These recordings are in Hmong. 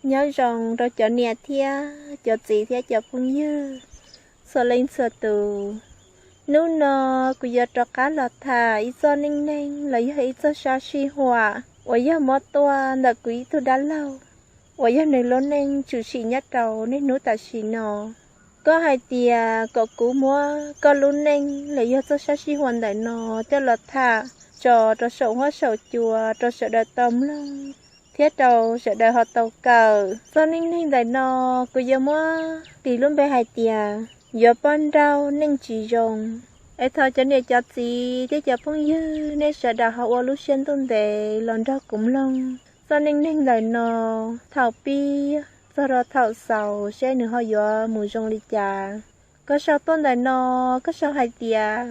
Nyob zoo rau cov niam thiab cov txiv thiab cov phooj ywg txhua leej txhua tus. Hnub no kuv yuav rov qab los tham ib txoj neej neeg los yog ib txoj sab sij huam uas yog muab tuaj ntawm kuv ib tug dab laug uas yog nws lub neej tshwm sim nyob rau niaj hnub tam sim no. Koj hais tias kom kuv muab koj lub neej los yog txoj sab sij huam ntawm no coj los tham tso rau saum huab saum cua rau sawv daws tau mloog thiab rau sawv daws ho tau kawm. Txoj neej neeg ntawm no kuv yuav muab tis lub npe hais tias yuav poj nrauj neej tsis zoo. Es thov cov niam cov txiv thiab cov phooj ywg nej sawv daws ho ua lub siab ntuj ntev los nrog kuv mloog txoj neej neeg ntawm no thaum pib txog rau thaum xaus seb nws ho yuav mus zoo li cas. Koj sau tuaj ntawm no, koj sau hais tias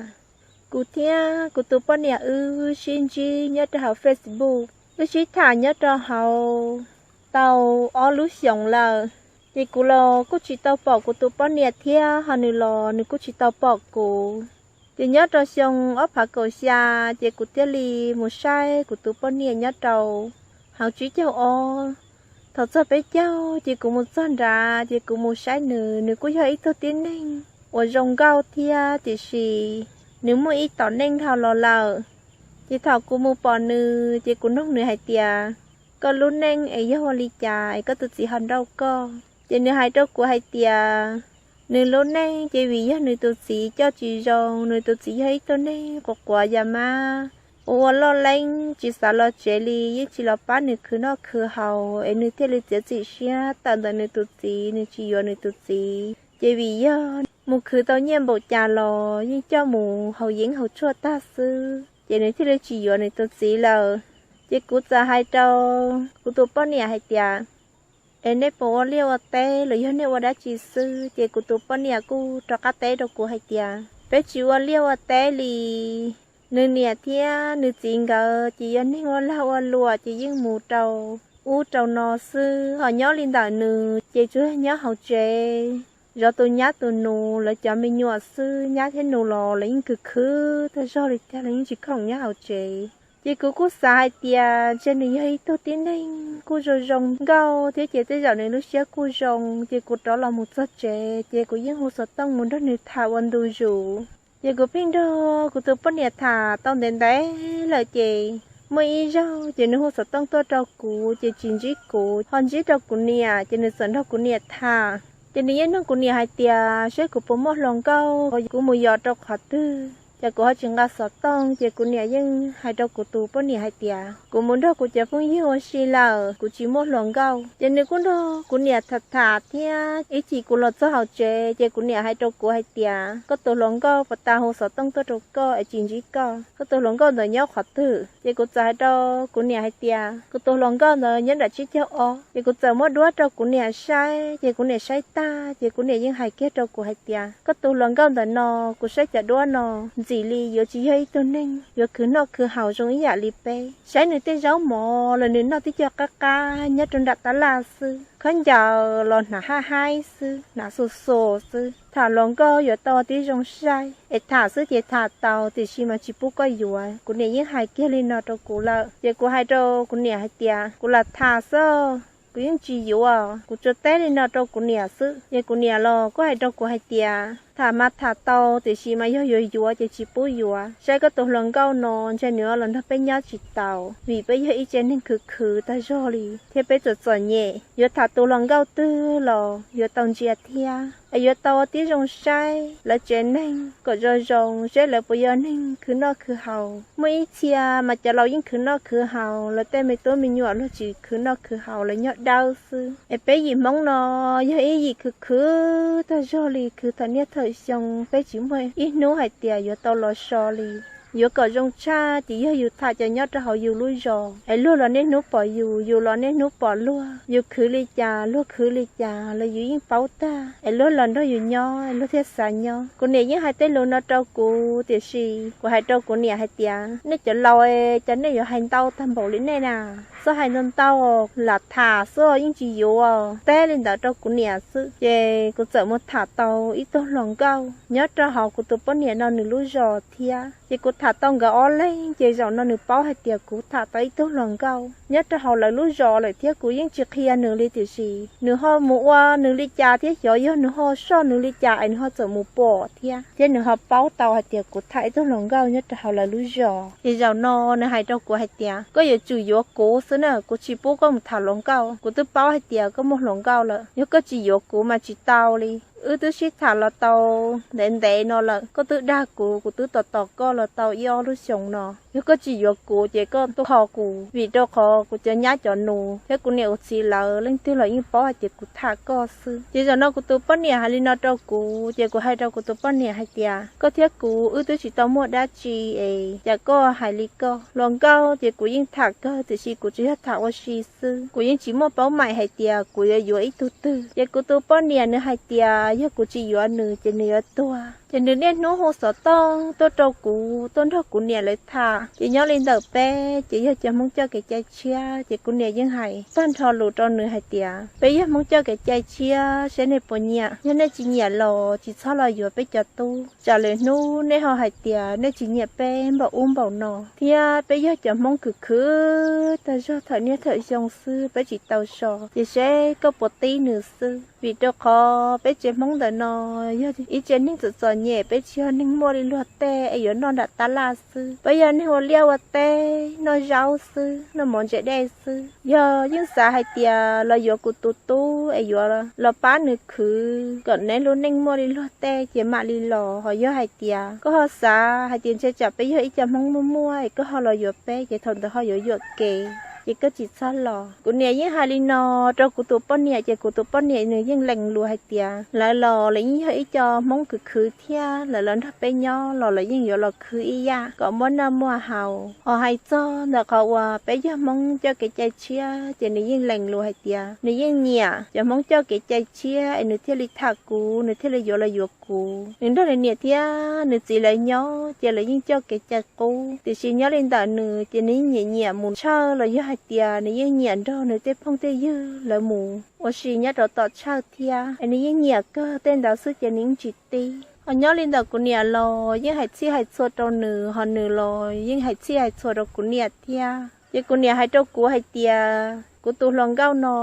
kuv thiab kuv tus poj niam wb sib ntsib nyob rau hauv Facebook, wb sib tham nyob rau hauv tau ob lub xyoos lawm. Ces kuv los kuj tsis tau pom kuv tus poj niam thiab ho nws los nws kuj tsis tau pom kuv. Ces nyob rau xyoo ob phav kaum xya, ces kuv thiaj li mus saib kuv tus poj niam nyob rau hauv tsib caug ob. Thaum txog peb caug ces kuv mus txog nrad ces kuv mus saib nws, nws kuj yog ib tug tib neeg uas zoo nkauj thiab tiam sis nws muaj ib tom neej dhau los lawm. Ces thaum kuv mus pom nws ces kuv nug nws hais tias, koj lub neej es yog ua li cas es koj tus txiv ho nrauj koj? Ces nws hais rau kuv hais tias nws lub neej ces vim yog nws tus txiv coj tsis zoo, nws tus txiv yog ib tug neeg quav quav yam mab, ua ua loj leeb tsis xav los tsev li, yeej tsis los pab nws khwv noj khwv haus es nws thiaj li txiav txim siab tawm ntawm nws tus txiv, nws tsis yuav nws tus txiv. Ces vim yog mus khwv tau nyiaj npaum cas los yeej coj mus haus yeeb haus tshuaj tag xwb, ces nws thiaj li tsis yuav nws tus txiv lawm. Ces kuv txawm hais rau kuv tus poj niam hais tias, es nej puas ua liaj ua teb los yog nej ua dab tsi xwb? Ces kuv tus poj niam kuj rov qab teb rau kuv hais tias, peb tsis ua liaj ua teb li. Nws niam thiab nws txiv nkawd ces yog neeg ua lag ua luam ces yeej mus rau ub rau no xwb, ho nyob li ntawm nws ces tsuas nyob hauv tsev zov tus nyab tus nus, lawv cov me nyuam xwb. Nyab thiab nus los lawv yeej khwv khwv tag zog li tiag, lawv yeej tsis khoom nyob hauv tsev. Ces kuv kuj xav hais tias ntshe nws yog ib tug tib neeg kuj zoo zoo nkauj thiab ces tej zaum nws lub siab kuj zoo. Ces kuv rov los mus txog tsev ces kuv yeej hu xov tooj mus nrog nws tham ua ntu zus. Ces kuv pheej nrog kuv tus poj niam tham tau ntev ntev lawm ces muaj ib zaug ces nws hu xov tooj tuaj rau kuv ces tsis ntsib kuv, ho ntsib rau kuv niam ces nws txawm nrog kuv niam tham. Ces nws yeej nug kuv niam hais tias saib kuv puas muaj hluas nkauj, kuv mus yos rau qhov twg, ces kuv ho tsis nqa xov tooj. Ces kuv niam yeej hais rau kuv tus poj niam hais tias kuv mus nrog kuv cov phooj ywg ua si lawm, kuv tsis muaj hluas nkauj. Ces nws kuj nrog kuv niam tham tham thiab ib chim kuv los txog hauv tsev ces kuv niam hais rau kuv hais tias koj tus hluas nkauj puas tas hu xov tooj tuaj rau koj es tsis ntsib koj? Koj tus hluas nkauj ntawd nyob qhov twg? Ces kuv txawm hais rau kuv niam hais tias kuv tus hluas nkauj ntawd nyob nram tsib caug ob. Ces kuv txawm muab duab rau kuv niam saib, ces kuv niam saib tag ces kuv niam yeej hais kiag rau kuv hais tias koj tus hluas nkauj ntawm no, kuv saib cov duab no ntxim li yuav tsis yog ib tug neeg yuav khwv noj khwv haus zoo ib yam li peb. Saib nws tej zaub mov los nws noj tib co qab qab nyob rau nram tab laj xwb, khaub ncaws los hnav haj haib xwb, hnav xus xus xwb. Tham hluas nkauj yuav tau tib zoo saib, es tham xwb ces tham tau tiam sis mas tsis pub koj yuav. Kuv niam yeej hais kiag li no rau kuv lawm. Ces kuv hais rau kuv niam hais tias kuv lam tham xwb, kuv yeej tsis yuav. Kuv tsuas teb li no rau kuv niam xwb. Ces kuv niam los kuj hais rau kuv hais tias tham mas tham tau tiam sis mas yog yuav yuav ces tsis pub yuav. Saib koj tus hluas nkauj no ntshe nws los nrog peb nyob tsis tau, vim peb yog ib tsev neeg khwv khwv tag zog li thiab peb txom txom nyem. Yuav tham tus hluas nkauj twg los yuav tau ntsia thiab, es yuav tau tib zoo saib lawv tsev neeg kom zoo zoo, saib lawv puas yog neeg khwv noj khwv haus. Muaj ib txhia mas cov laus yeej khwv noj khwv haus, lawv tej me tub me nyuam luag tsis khwv noj khwv haus, lawv nyob dawb xwb. Es peb yim Hmoob no yog ib yim khwv khwv tag zog li, khwv thaum niaj thaum xyoo, peb tsis muaj ib hnub hais tias yuav tau los so li. Yuav kom zoo tshaj ces yog yus tham cov nyob rau hauv yus lub zos, es luag los niaj hnub pom yus, yus los niaj hnub pom luag. Yus khwv li cas luag khwv li cas los yus yeej paub tag, es luag los nrog yus nyob luag thiaj xav nyob. Kuv niam yeej hais tej lus no rau kuv tiam sis kuv hais rau kuv niam hais tias nej cov laus, cas nej yuav hais ntau tag npaum li nej na. Txhob hais ntau ntau, lam tham xwb yeej tsis yuav. Teb li ntawd rau kuv niam xwb ces kuv txawm mus tham tau ib tug hluas nkauj nyob rau hauv kuv tus poj niam no nws lub zos thiab. Ces kuv tham tau nkawd ob leeg ces zaum no nws paub hais tias kuv tham tau ib tug hluas nkauj nyob rau hauv lawv lub zos lawm thiab kuv yeej tsis qhia nws li tiam sis nws ho mus ua nws li cas thiab xyov yog nws ho soj nws li cas es nws ho txawm mus pom thiab, thiab nws ho paub tau hais tias kuv tham ib tug hluas nkauj nyob rau hauv lawv lub zos. Ces zaum no nws hais rau kuv hais tias koj yuav tsum yuav kuv xwb na, kuv tsis pub koj mus tham hluas nkauj. Kuv twb paub hais tias koj muaj hluas nkauj lawm, yog koj tsis yuav kuv mas tsis tau li. Wb twb sib tham los tau ntev ntev no lawm, koj twb dag kuv, kuv twb tos tos koj los tau ib ob lub xyoos no. Yog koj tsis yuav kuv ces koj tuaj kho kuv, vim rau qhov kuv cov nyab cov nus thiab kuv niam kuv txiv lawv leej twg los yeej paub hais tias kuv tham koj xwb. Ces zaum no kuv tus poj niam hais li no rau kuv ces kuv hais rau kuv tus poj niam hais tias koj thiab kuv wb twb tsis tau muaj dab tsi es cas koj hais li koj. Hluas nkauj ces kuv yeej tham kawg tiam sis kuv tsuas yog tham ua si xwb, kuv yeej tsis muaj paub maim hais tias kuv yuav yuav ib tug twg. Ces kuv tus poj niam nws hais tias yog kuv tsis yuav nws ces nws yuav tuag. Ces nws niaj hnub hu xov tooj tuaj rau kuv, tuaj nrog kuv niam lawv tham. Ces nyob li ntawm peb ces yog cov Hmoob coj kev cai tshiab, ces kuv niam yeej hais tag nrho lus rau nws hais tias peb yog Hmoob coj kev cai tshiab, saib nej puas nyiam. Yog nej tsis nyiam los tsis txhob los yuav peb cov tub, tsam lwm hnub nej ho hais tias nej tsis nyiam peb npaum ub npaum no. Thiab peb yog cov Hmoob khwv khwv tag zog thawm niaj thawm xyoo xwb, peb tsis tau so. Ces seb koj puas tib nws xwb, vim rau qhov peb tsev Hmoob ntawm no yog ib tsev neeg txom txom nyem, peb tsis yog neeg muaj li luag tej es yuav noj nram tab laj xwb. Peb yog neeg ua liaj ua teb, noj zaub xwb, noj mov ntse dej xwb. Yog yeej xav hais tias los yuav kuv tus tub es yuav los pab nws khwv kom neb lub neej muaj li luag tej ces mam li los. Ho yog hais tias koj ho xav hais tias ntshe tsam peb yog ib co Hmoob muaj muaj es koj ho los yuav peb ces thaum ntawd ho yuav yuam kev, ces koj tsis txhob los. Kuv niam yeej hais li no rau kuv tus poj niam ces kuv tus poj niam nws yeej lees lus hais tias lawv los lawv yeej yog ib co Hmoob khwv khwv thiab, lawv los nrog peb nyob los lawv yeej yuav los khwv ib yam kom muaj noj muaj haus. Ho hais txog ntawm qhov uas peb yog Hmoob coj kev cai tshiab ces nws yeej lees lus hais tias nws yeej nyiam cov Hmoob coj kev cai tshiab es nws thiaj li tham kuv, nws thiaj li yuav los yuav kuv. Nws nrog nws niam thiab nws txiv lawv nyob ces lawv yeej coj kev cai qub, tiam sis nyob li ntawm nws ces nws yeej nyiam nyiam mus tshawj los yog hais tias nws yeej nyiam nrog nws tej phooj tej ywg lawv mus ua si nyob rau tom tshawj thiab. Es nws yeej nyiam kawg tej ntawd xwb ces nws yeej tsis tib. Ho nyob li ntawm kuv niam los yeej hais txhij hais txhua rau nws, ho nws los yeej hais txhij hais txhua rau kuv niam thiab. Ces kuv niam hais rau kuv hais tias kuv tus hluas nkauj no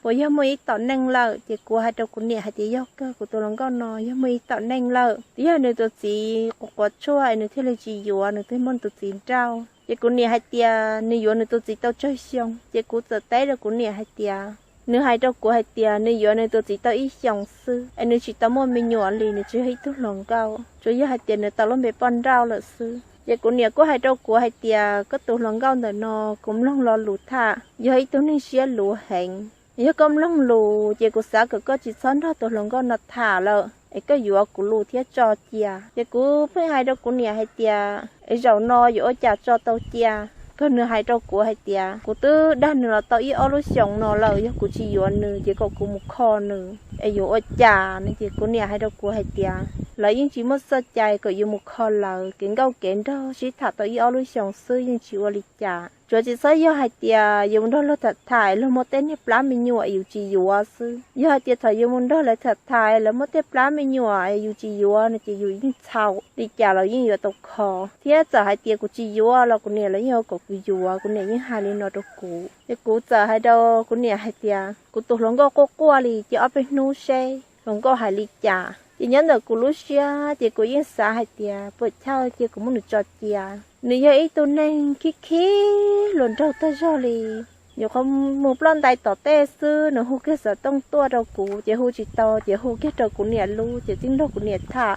puas yog muaj ib tom neej lawm, ces kuv hais rau kuv niam hais tias yog kawg, kuv tus hluas nkauj no yog muaj ib tom neej lawm, twb yog nws tus txiv quav quav tshuaj es nws thiaj li tsis yuav, nws thiaj muab nws tus txiv nrauj. Ces kuv niam hais tias nws yuav nws tus txiv tau tsawg xyoo, ces kuv txawm teb rau kuv niam hais tias, nws hais rau kuv hais tias nws yuav nws tus txiv tau ib xyoos xwb es nws tsis tau muaj me nyuam li, nws tsuas yog ib tug hluas nkauj, tsuas yog hais tias nws tau lub npe poj nrauj lawm xwb. Ces kuv niam kuj hais rau kuv hais tias koj tus hluas nkauj ntawm no kuv mloog lo lus tham yog ib tug neeg siab luv heev. Yog koj mloog lus ces kuv xav kom koj tsis txhob nrog tus hluas nkauj no tham lawm es koj yuav kuv lus thiab tso cia. Ces kuv pheej hais rau kuv niam hais tias es zaum no yuav ua cas tso tau cia. Kawg nws hais rau kuv hais tias kuv twb dag nws los tau ib ob lub xyoos no lawm, yog kuv tsis yuav nws ces kom kuv mus kho nws es yuav ua cas no. Ces kuv niam hais rau kuv hais tias lawv yeej tsis muaj txoj cai kom yuav mus kho lawv, kev nkauj kev nraug sib tham tau ib ob lub xyoos xwb yeej tsis ua li cas. Tsuav tsis txhob yog hais tias yuav mus nrog luag tham tham luag muaj tej niag plab me nyuam es yus tsis yuav xwb. Yog hais tias thaum yuav mus nrog lawv tham tham lawv muaj tej plab me nyuam es yus tsis yuav no ces yus yeej txhaum, li cas los yeej yuav tau kho. Thiab txawm hais tias kuv tsis yuav los kuv niam los yeej ua kom kuv yuav, kuv niam yeej hais li no rau kuv. Ces kuv txawm hais rau kuv niam hais tias kuv tus hluas nkauj quaj quaj li, cia ob peb hnub seb hluas nkauj hais li cas. Ces nyob ntawm kuv lub siab ces kuv yeej xav hais tias puas chawj cia kuv muab nws tso cia. Nws yog ib tug neeg khib khib hluas nraug tag zog li. Nyuam qhuav mus ploj ntais tom tej xwb nws hu kiag xov tooj tuaj rau kuv, ces hu tsis tau ces hu kiag rau kuv niam lub, ces txij nrog kuv niam tham.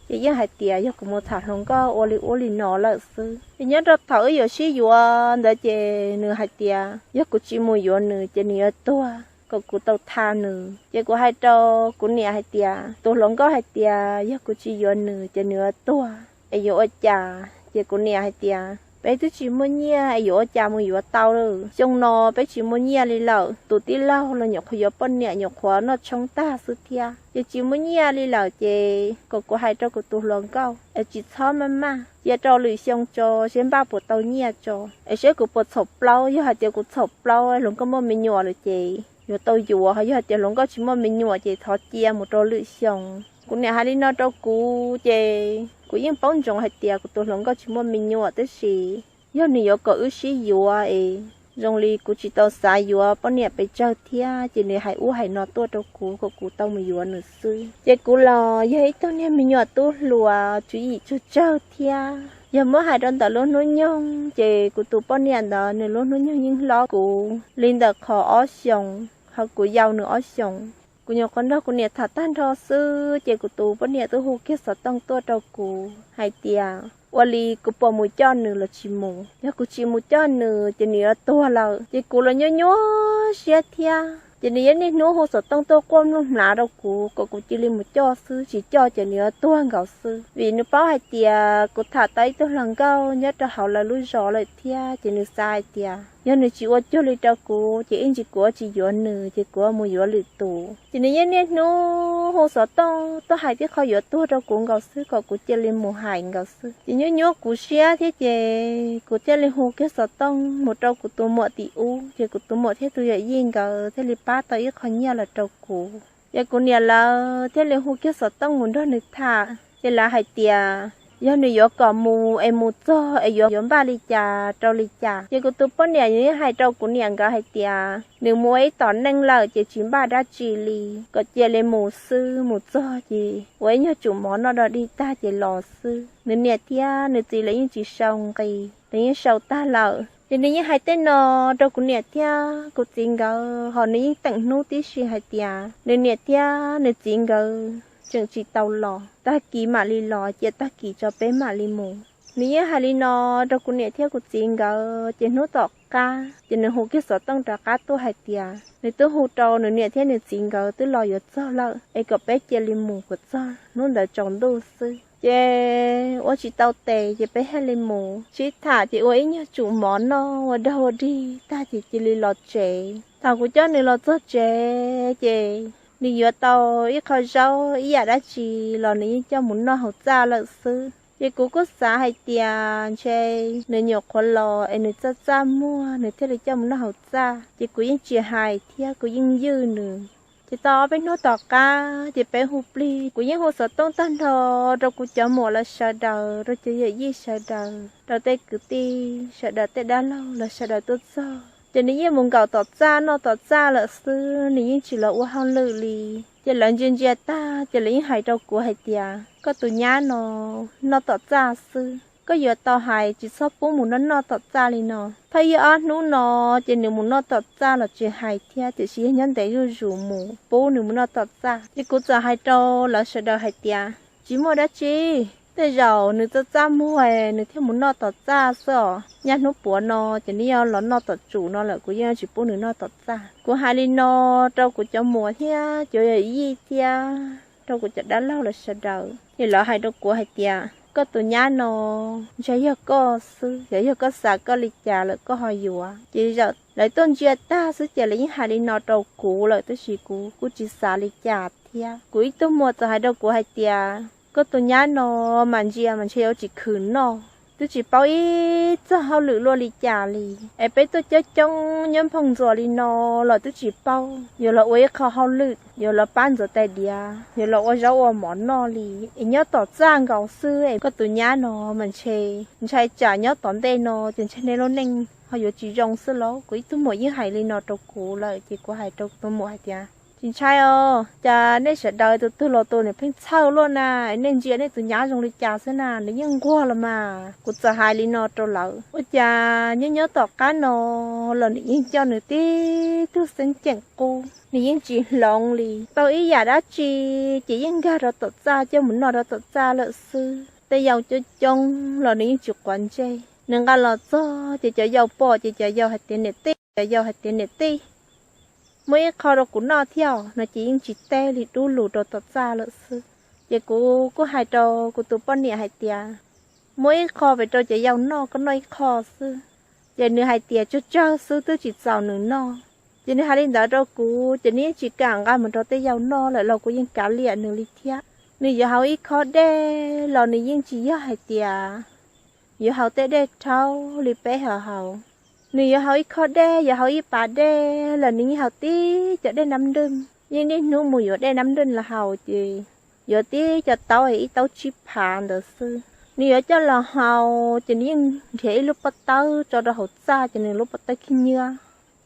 Ces yeej hais tias yog kuv mus tham hluas nkauj ua li ub li no lawm xwb. Ces nyob rau thaum wb yuav sib yuav ntawd ces nws hais tias yog kuv tsis mus yuav nws ces nws yuav tuag, kom kuv tau tha nws. Ces kuv hais rau kuv niam hais tias, tus hluas nkauj hais tias yog kuv tsis yuav nws ces nws yuav tuag es yuav ua cas? Ces kuv niam hais tias Peb twb tsis muaj nyiaj es yuav ua cas mus yuav tau lawm. Xyoo no peb tsis muaj nyiaj li lawm, tus tij laug los nyuam qhuav yuav poj niam nyuam qhuav noj tshoob tag xwb thiab, ces tsis muaj nyiaj li lawm. Ces kom kuv hais rau kuv tus hluas nkauj es tsis txhob maj maj, cia rau lwm xyoo tso seb npaj puas tau nyiaj tso, es seb kuv puas txhaum plaub. Yog hais tias kuv txhaum plaub, hluas nkauj muaj me nyuam lawm ces yuav tau yuav, ho yog hais tias hluas nkauj tsis muaj me nyuam ces thov cia mus rau lwm xyoo. Kuv niam hais li no rau kuv ces kuv yeej paub ntsoov hais tias kuv tus hluas nkauj tsis muaj me nyuam, tab sis yog nws yuav kom wb sib yuav es zoo li kuv tsis tau xav yuav poj niam pes tsawg thiab, ces nws hais ub hais no tuaj rau kuv kom kuv tau mus yuav nws xwb. Ces kuv los yog ib tug niag me nyuam tub hluas tswv yim tsawg tsawg thiab. Yog muab hais rau ntawm lub hnub nyoog ces kuv tus poj niam ntawd nws lub hnub nyoog yeej hlob kuv li ntawm qhov ob xyoos, ho kuv yau nws ob xyoos. Kuv nyuam qhuav nrog kuv niam tham tag nrho xwb ces kuv tus poj niam twb hu kiag xov tooj tuaj rau kuv hais tias ua li kuv puas mus coj nws los tsis mus. Yog kuv tsis mus coj nws ces nws yuav tuag lawm. Ces kuv los nyuaj nyuaj siab thiab, ces nws yeej niaj hnub hu xov tooj tuaj quaj mluj hmlav rau kuv kom kuv cia li mus coj xwb, tsis coj ces nws yuav tuag nkaus xwb. Vim nws paub hais tias kuv tham tau ib tug hluas nkauj nyob rau hauv lawv lub zos lawm thiab, ces nws xav hais tias yog nws tsis ua cuag li rau kuv ces ib ntsis kuv yuav tsis yuav nws ces kuv yuav mus yuav lwm tus. Ces nws yeej niaj hnub hu xov tooj tuaj hais tib qho yuav tuag rau kuv nkaus xwb kom kuv cia li mus hais nkaus xwb. Ces nyuaj nyuaj kuv siab thiab ces kuv thiaj li hu kiag xov tooj mus rau kuv tus muam tim ub, ces kuv tus muam thiab tus yawm yij nkawd thiaj li pab tau ib qho nyiaj los rau kuv. Ces kuv niam lawv thiaj li hu kiag xov tooj mus nrog nws tham, ces lawv hais tias yog nws yuav kom mus es mus txog es yuav yuav npaj li cas rau li cas. Ces kuv tus poj niam nws yeej hais rau kuv niam nkawd hais tias nws mus ua ib tom neej lawm ces tsis npaj dab tsi li, kom cia li mus xwb, mus txog ces ua ib nyuag tsum mov noj dog dig tag ces los xwb. Nws niam thiab nws txiv lawv yeej tsis sau nqi, lawv yeej sau tag lawm. Ces nws yeej hais tej no rau kuv niam thiab kuv txiv nkawd, ho nws yeej teem hnub tib si hais tias nws niam thiab nws txiv nkawd tseem tsis tau los, tag kis mam li los, cia tag kis tso peb mam li mus. Nws yeej hais li no rau kuv niam thiab kuv txiv nkawd, ces hnub tom qab ces nws hu kiag xov tooj rov qab tuaj hais tias nws twb hu rau nws niam thiab nws txiv nkawd twb los yuav txog lawm, es kom peb cia li mus kom txog hnub ntawd tsaus ntuj xwb. Ces ua tsis tau tes ces peb thiaj li mus sib tham, ces ua ib nyuag tsum mov noj ua dog ua dig tag ces cia li los tsev. Thaum kuv coj nws los txog tsev ces nws yuav tau ib qho zaub ib yam dab tsi los nws yeej coj mus noj hauv txaj lawm xwb. Ces kuv kuj xav hais tias ntshe nws nyuam qhuav los es nws txaj txaj muag nws thiaj li coj mus noj hauv txaj, ces kuv yeej tsis hais thiab kuv yeej ywj nws. Ces tau ob peb hnub tom qab ces peb hu plig, kuv yeej hu xov tooj tag nrho rau kuv cov muam lawv sawv daws, rau cov yawm yij sawv daws, rau tej kwv tij sawv daws, tej dab laug lawv sawv daws tuaj txog. Ces nws yeej mus nkaum tom txaj noj tom txaj lawm xwb, nws yeej tsis los ua hauj lwm li. Ces lawv ntsia ntsia tag ces lawv yeej hais rau kuv hais tias koj tus nyab no noj tom txaj xwb, koj yuav tau hais tsis txhob pub mus noj noj tom txaj li no. Thawj yog ob hnub no ces nws mus noj tom txaj los tsis hais thiab, tiam sis yog nyob ntev zuj zus mus pub nws mus noj tom txaj. Ces kuv txawm hais rau lawv sawv daws hais tias tsis muaj dab tsi, tej zaum nws txaj txaj muag nws thiaj mus noj tom txaj xwb os. Nyaj hnub puav no ces nws yog los noj tom tsum no lawm, kuv yeej tsis pub nws noj tom txaj. Kuv hais li no rau kuv cov muam thiab cov yawm yij thiab rau kuv cov dab laug lawv sawv daws, ces lawv hais rau kuv hais tias koj tus nyab no ntshe yog koj xwb, yog, yog koj xav koj li cas lawm koj ho yuav. Ces zaum lawv tuaj ntsia tag xwb ces lawv yeej hais li no rau kuv lawm, tab sis kuv kuj tsis xav li cas thiab. Kuv ib tug muam txawm hais rau kuv hais tias koj tus nyab no mas ntsia mas ntshe yuav tsis khwm noj, twb tsis paub ib txog hauj lwm luaj li cas li. Es peb tuaj coob coob nyob nphoo ntxuas li no los twb tsis paub yuav los ua ib qho hauj lwm, yuav los pab ntxuav tais diav, yuav los ua zaub ua mov noj li. Es nyob tom txaj nkaus xwb es koj tus nyab no mas ntshe ntshai tsam nyob tom ntej no ces ntshe nej lub neej ho yuav tsis zoo xwb lauj. Kuv ib tug muam yeej hais li no rau kuv lawm, ces kuv hais rau tus muam hais tias tsis ntshai os, cas nej sawv daws tus twg los tus nws pheej txhawj luaj na, nej ntsia nej tus nyab zoo li cas xwb na, nws yeej nquag los mas. Kuv txawm hais li no rau lawv, ua cas nyob nyob tom qab no los nws yeej coj nws tib tug xeeb ceem qub, nws yeej tsis hloov li. Tau ib yam dab tsi ces yeej nkag rau tom txaj coj mus noj rau tom txaj lawm xwb. Tej yau coob coob los nws yeej tsis quav ntsej. Nws nqa los txog ces cov yau pom ces cov yau hais tias niam tij, cov yau hais tias niam tij, muab ib qho rau kuv noj thiab no ces yeej tsis teb li, dub lus rau tom txaj lawm xwb. Ces kuv kuj hais rau kuv tus poj niam hais tias muab ib qho pem rau cov yau noj, koj noj ib qho xwb. Ces nws hais tias tsawg tsawg xwb twb tsis txaus nws noj. Ces nws hais li ntawd rau kuv ces nws yeej tsis kam nqa mus rau tej yau noj lawm los kuv yeej kav liam nws li thiab. Nws yuav haus ib khob dej los nws yeej tsis yog hais tias yuav haus tej dej rhaub li peb ho haus. Nws yuav haus ib khob dej, yuav haus ib pas dej los nws yeej haus tib cov dej nab nrwj. Yeej niaj hnub mus yuav dej nab nrwj los haus ces yuav tib cov taub es ib taub tsib phav ntawd xwb. Nws yuav coj los haus ces nws yeej nrhiav ib lub pob tawb tso rau hauv txaj ces nws lub pob tawb khib nyiab.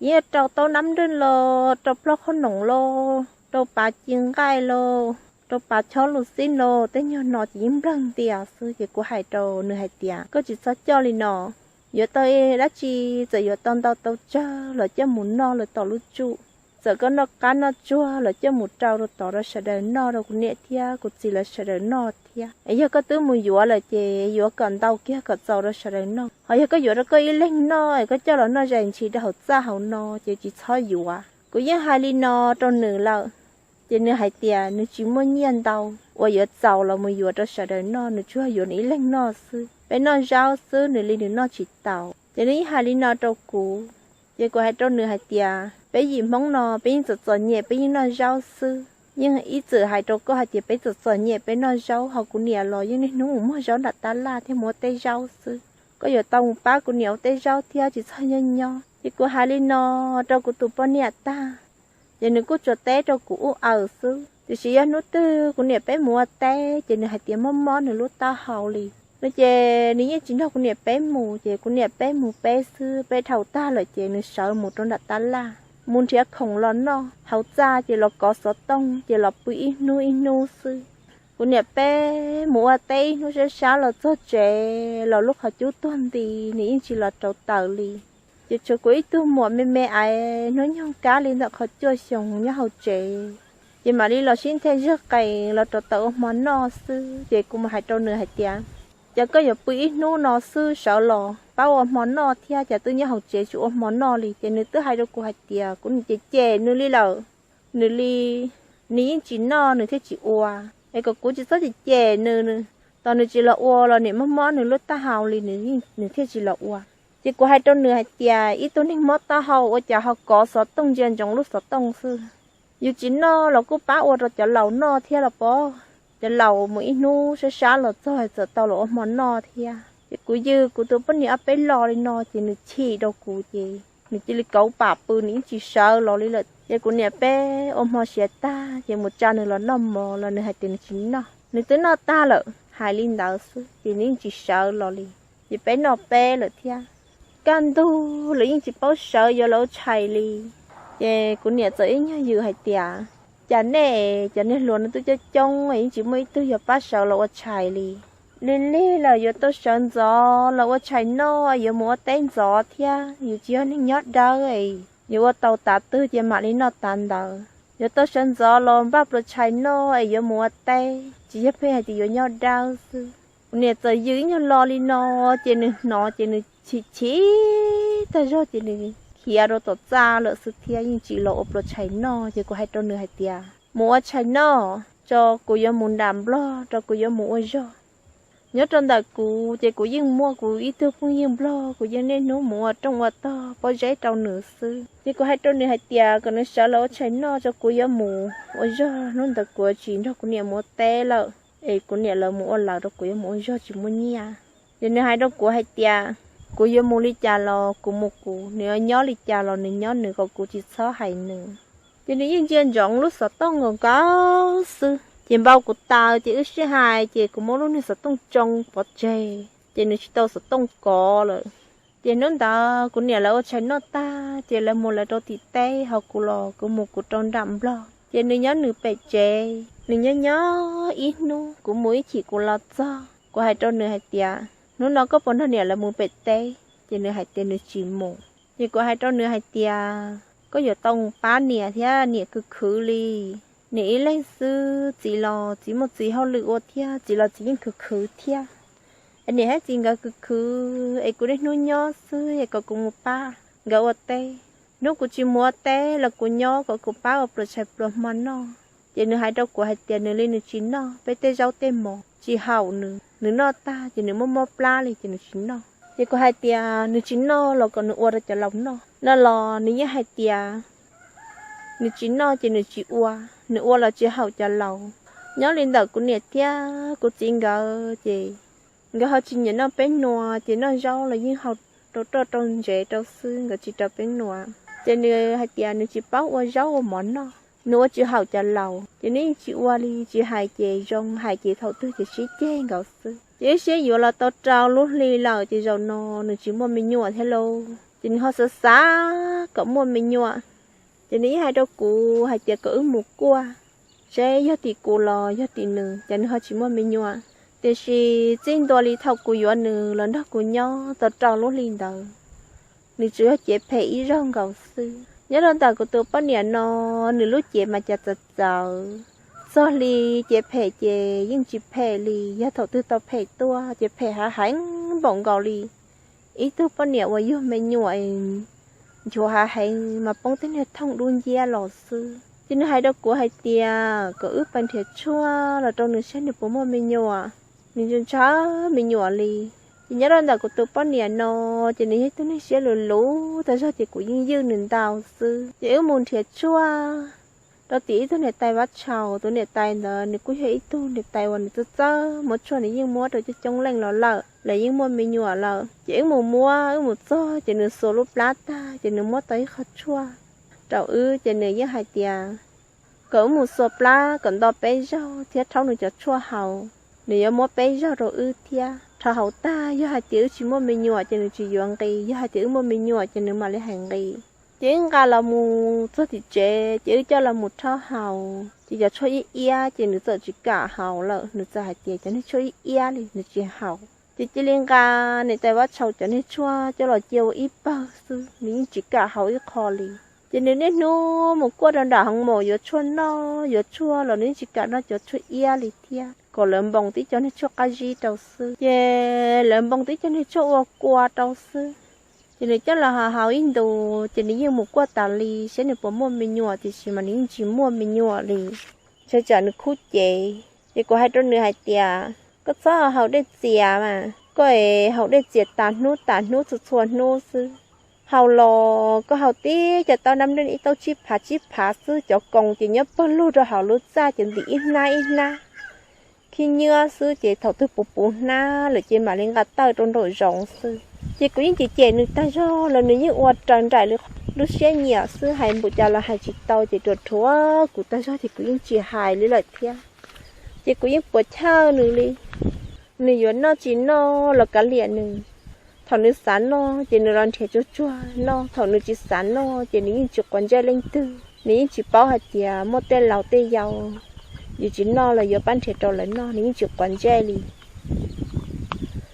Yeej rau taub nab nrwj los rau plog qhob noom los rau pas ci nqaij los rau pas chob lus xib los tej nyuag no ces yeej nplawg ntias xwb. Ces kuv hais rau nws hais tias koj tsis txhob coj li no. Yuav tau dab tsi, txawm yuav tau ntau tau tsawg los coj mus noj lawm tom lub tsuj. Txawm koj noj qab noj tsuag los coj mus rau rau tod rau sawv daws noj, rau kuv niam thiab kuv txiv lawv sawv daws noj thiab. Es yog koj twb mus yuav lawm ces yuav kom ntau kiag kom txaus rau sawv daws noj. Ho yog koj yuav rau koj ib leeg noj es koj coj los noj zais ntshis rau hauv txaj hauv no ces tsis txhob yuav. Kuv yeej hais li no rau nws lawm. Ces nws hais tias nws tsis muaj nyiaj ntau uas yuav txaus los mus yuav rau sawv daws noj, nws tsuas yuav nws ib leeg noj xwb. Peb noj zaub xwb, nws li nws noj tsis taus. Ces nws yeej hais li no rau kuv. Ces kuv hais rau nws hais tias peb yim Hmoob no peb yeej txom txom nyem, peb yeej noj zaub xwb. Yeej ib txwm hais rau koj hais tias peb txom txom nyem peb noj zaub, ho kuv niam los yeej niaj hnub mus muag zaub nram tab laj thiab mus ua teb zaub xwb. Koj yuav tau mus pab kuv niam ua teb zaub thiab, tsis txhob nyob nyob. Ces kuv hais li no rau kuv tus poj niam tag, ces nws kuj tsuas teb rau kuv ub aws xwb. Tiam sis yog hnub twg kuv niam peb mus ua teb ces nws hais tias mob mob nws lub taub hau li no ces nws yeej tsis nrog kuv niam peb mus, ces kuv niam peb mus peb xwb. Peb dhau tag lawm ces nws sawv mus rau nram tab laj mus nrhiav khoom los noj. Hauv txaj ces los kov xov tooj ces los pw ib hnub ib hnub xwb. Kuv niam peb mus ua teb ib hnub sab sab los txog tsev los lub qhov cub tuag nti, nws yeej tsis los rauv taws li. Ces tshuav kuv ib tug muam me me aiv hnub nyoog kab li ntawm qhov cuaj xyoo nyob hauv tsev, ces mam li los sib nthe zog qees los rauv taws ua hmo noj xwb. Ces kuv mam hais rau nws hais tias cas koj yuav pw ib hnub no xwb sawv los pab ua hmo noj thiab, cas twb nyob hauv tsev tsis ua hmo noj li. Ces nws twb hais rau kuv hais tias kuv niam cem cem nws li lawm, nws li nws yeej tsis noj nws thiaj tsis ua, es kom kuv tsis txhob cem cem nws, tos nws tsis los ua los niam mob mob nws lub taub hau li nws thiaj tsis los ua. Ces kuv hais rau nws hais tias ib tug neeg mob taub hau ua cas ho kov xov tooj ntsia ntsoov lub xov tooj xwb. Yus tsis noj los kuj pab ua rau cov laus noj thiab los pob. Cov laus mus ib hnub sab sab los txog txawm tau los ua hmo noj thiab. Ces kuv yws kuv tus poj niam ob peb lo li no ces nws chim rau kuv ces nws cia li kauv pam pw, nws yeej tsis sawv los li lawm. Ces kuv niam peb ua hmo siav tag ces mus tsa nws los noj mov los nws hais tias nws tsis noj, nws twb noj tag lawm, hais li ntawd xwb ces nws yeej tsis sawv los li. Ces peb noj peb lawm thiab. Kaj ntug lawv yeej tsis paub sawv yuav lawv ua tshais li. Ces kuv niam txawm ib nyuag yws hais tias cas nej cov niag hluas no twb coob coob yeej tsis muaj ib tug yog pab sawv los ua tshais li. Lig lig lawm yuav tau sawv ntxov los ua tshais noj, yuav mus ua teb ntxov thiab, yus tsis yog neeg nyob dawb es yuav ua tau tav twg ces mam li noj tav ntawd. Yuav tau sawv ntxov los npaj pluas tshais noj es yuav mus ua teb, tsis yog pheej hais tias yuav nyob dawb xwb. Kuv niam txawm yws ib nyuag lo li no ces nws hnov ces nws chim chim tag zog ces nws khiav rau tom txaj lawm xwb thiab yeej tsis los ua pluas tshais noj. Ces kuv hais rau nws hais tias mus ua tshais noj tso, kuv yuav mus nram Nplog rau kuv yuav mus ua zog. Nyob rau ntawm kuv ces kuv yeej muaj kuv ib tug phooj ywg Nplog, kuv yeej niaj hnub mus ua rooj ua tog pob zeb rau nws xwb. Ces kuv hais rau nws hais tias kom nws sawv los ua tshais noj tso, kuv yuav mus ua zog, hnub ntawd kuv tsis nrog kuv niam mus ua teb lawm, es kuv niam lawv mus ua lawv rau, kuv yuav mus ua zog tsis muaj nyiaj. Ces nws hais rau kuv hais tias kuv yuav mus li cas los kuv mus kuv, nws yuav nyob li cas los nws nyob nws, kom kuv tsis txhob hais nws. Ces nws yeej ntsia ntsoov lub xov tooj nkaus nkaus xwb. Ces npau kuv taws ces wb sib hais ces kuv muab lub niag xov tooj tsoo pov tseg, ces nws tsis tau xov tooj kov lawm. Ces hnub ntawd kuv niam lawv ua tshais noj tag ces lawv mus lawv rau tim teb, ho kuv los kuv mus kuv rau nram Nplog. Ces nws nyob nws pem tsev, nws nyob nyob ib hnub kuv mus ib chim kuv los txog, kuv hais rau nws hais tias hnub no koj puas nrog niam lawv mus pem teb? Ces nws hais tias nws tsis mus. Ces kuv hais rau nws hais tias koj yuav tau mus pab niam thiab, niam khwv khwv li. Niam ib leeg xwb, txiv los txiv muaj txiv hauj lwm ua thiab, txiv los txiv yeej khwv khwv thiab. Es niam thiab txiv nkawd khwv khwv es kuv niaj hnub nyob xwb es kom kuv mus pab nkawd ua teb. Hnub kuv tsis mus ua teb los kuv nyob kom kuv pab ua pluas tshais pluas hmo noj. Ces nws hais rau kuv hais tias nws li nws tsis noj peb tej zaub tej mov, tsis haum nws. nws noj tag ces nws muab mob plab li ces nws tsis noj. Ces kuv hais tias nws tsis noj los kom nws ua rau cov laus noj no los nws yeej hais tias nws tsis noj ces nws tsis ua, nws ua los tsis haum cov laus. Nyob li ntawm kuv niam thiab kuv txiv nkawd ces nkawd ho tsis nyiam noj peb hnuas ces noj zaub los yeej haus rau roj rau ntsev rau xwb, nkawd tsis rau peb hnuas. Ces nws hais tias nws tsis paub ua zaub ua mov noj, nws ua tsis haum cov laus ces nws yeej tsis ua li, tsis hais ces zoo, hais ces thaum twg ces sib ceg nkaus xwb. Ces wb siab yuav los tau rau lub hli lawm ces zaum no nws tsis muaj me nyuam thiab lauj. Ces nws ho xav xav kom muaj me nyuam, ces nws yeej hais rau kuv hais tias kom wb mus kuaj seb yog tim kuv los yog tim nws, ces nws ho tsis muaj me nyuam. Tiam sis txij ntua li thaum kuv yuav nws los nrog kuv nyob tau rau lub hli ntawd, nws tsuas yog cev phem ib zaug nkaus xwb. Nyob rau ntawm kuv tus poj niam no, nws lub cev mas cas txawv txawv, txog li cev phem ces yeej tsis phem li, yog thaum twg tau phem tuaj ces phem hav heev npaum nkaus li ib tug poj niam uas yug me nyuam nchuav hav heev mas poob tej niag thooj dub nciab los xwb. Ces nws hais rau kuv hais tias kom wb pab nrhiav tshuaj los rau nws saib nws puas muaj me nyuam, nws ntshaw ntshaw me nyuam li. Ces nyob rau ntawm kuv tus poj niam no, ces nws yog ib tug neeg siab luv luv tag zog ces kuv yeej ywj nws ntau xwb. Ces wb mus nrhiav tshuaj rau tim ib tug niam tais Vab Tshau. Tus niam tais ntawd nws kuj yog ib tug niam tais uas nws txawj txawj muab tshuaj, nws yeej muab rau coob coob leej los lawm, lawv yeej muaj me nyuam lawm. Ces wb mus muab, wb mus txog ces nws xuas lub plab tag ces nws muab tau ib qho tshuaj rau wb, ces nws yeej hais tias kom wb mus xuas plab kom nto peb zaug thiab rhaub nws cov tshuaj haus, nws yuav muab peb zaug rau wb thiab. Rhaub haus tag yog hais tias wb tsis muaj me nyuam ces nws tsis yuav nqi, yog hais tias wb muaj me nyuam ces nws mam li hais nqi. Ces wb nqa los mus txog tim tsev ces wb coj los mus rhaub haus, ces cov tshuaj ib iab ces nws txawm tsis kam haus lawm, nws txawm hais tias cov niag tshuaj ib iab li nws tsis haus. Ces cia li nqa niam tais Vab Tshau cov niag tshuaj coj los cia ua ib pawg xwb, nws yeej tsis kam haus ib qho li. Ces nws niaj hnub mus kuaj rau nram hoo maum yuav tshuaj noj, yuav tshuaj los nws yeej tsis kam noj cov tshuaj iab li thiab, kom lawv npoos tib cov niag tshuaj qab zib rau xwb. Ces lawv npoos tib cov niag tshuaj ua kua rau xwb. Ces nws coj los haus haus ib ntus ces nws yeej mus kuaj tas li saib nws puas muaj me nyuam, tiam sis mas nws yeej tsis muaj me nyuam li. Ntshai tsam nws khub cev. Ces kuv hais rau nws hais tias koj txhob haus dej txias mas, koj es haus dej txias tas hnub tas hnub txhua txhua hnub xwb. Haus los koj haus tib cov taub nab nreb ib taub tsib phav tsib phav xwb, cov koos ces nyob pawg lug rau hauv lub txaj ces ntim ib hnab ib hnab khib nyiab xwb, ces thaum twg puv puv hnab lawm ces mam li nqa tawj rau nraum zoov xwb. Ces kuv yeej cem cem nws tag zog los nws yeej ua raws nraim li lub siab nyiam xwb, hais npaum cas los hais tsis tau, ces ruam rhuav kuv tag zog ces kuv yeej tsis hais li lawm thiab. Ces kuv yeej puas chawj nws li, nws yuav noj tsis noj los kav liam nws. Thaum nws xav noj ces nws los nrhiav tsuag tsuag noj, thaum nws tsis xav noj ces nws yeej tsis quav ntsej leej twg. Nws yeej tsis paub hais tias muaj tej laus tej yau, yus tsis noj los yuav pab nrhiav rau lawv noj, nws yeej tsis quav ntsej li.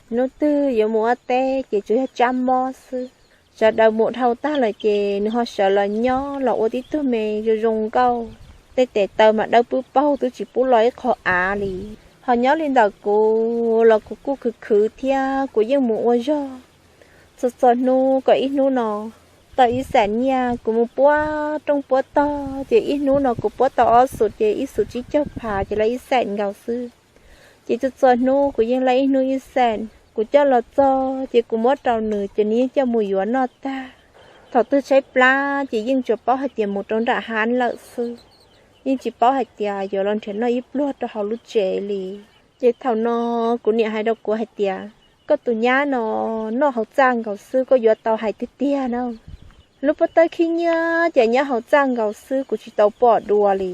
Hnub twg yuav mus ua teb ces tsuas yog tsab mob xwb. Sawv daws mus dhau tag lawm ces nws ho sawv los nyob los ua tib tug me zoo zoo nkauj, tej tes taw mas dawb pwb paug twb tsis pub los ib qho av li. Ho nyob li ntawm kuv los kuv kuj khwv khwv thiab kuv yeej mus ua zog txhua txhua hnub, kom ib hnub no tau ib xam nyiaj kuv mus puab rooj puab tog ces ib hnub no kuv puab tau ob xus ces ib xus tsib caug phav ces lawv ib xam nkaus xwb. Ces txhua txhua hnub kuv yeej laij ib hnub ib xam, kuv coj los txog ces kuv muab rau nws ces nws yeej coj mus yuav noj tag. Thaum twg tshaib plab ces yeej tsuas paub hais tias mus rau nram hav lawm xwb, yeej tsis paub hais tias yuav los nrhiav noj ib pluag rau hauv lub tsev li. Ces thaum no kuv niam hais rau kuv hais tias koj tus nyab no noj hauv txaj nkaus xwb, koj yuav tau hais tiag tiag na. Lub pob tawb khib nyiab ces nyob hauv txaj nkaus xwb, kuv tsis tau pom dua li.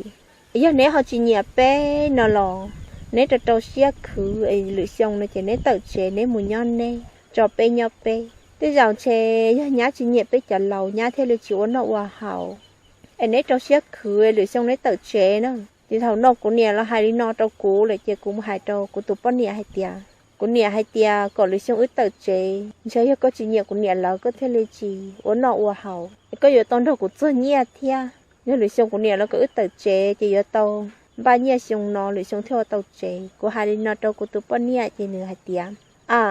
Yog neb ho tsis nyiam peb no los neb rau rau siab khwv es lwm xyoo no ces neb tawm tsev neb mus nyob neb, tso peb nyob peb. Tej zaum ntshe yog nyab tsis nyiam peb cov laus nyab thiaj li tsis ua noj ua haus. Es neb rau siab khwv lwm xyoo neb tawm tsev na. Ces thaum no kuv niam los hais li no rau kuv lawm ces kuv mus hais rau kuv tus poj niam hais tias, kuv niam hais tias kom lwm xyoo wb tawm tsev, ntshe yog koj tsis nyiam kuv niam lawv koj thiaj li tsis ua noj ua haus, es koj yuav tau nrog kuv txuag nyiaj thiab. Yog lwm xyoo kuv niam lawv kom wb tawm tsev ces yuav tau npaj nyiaj xyoo no lwm xyoo thiaj ua tau tsev. Kuv hais li no rau kuv tus poj niam ces nws hais tias, a,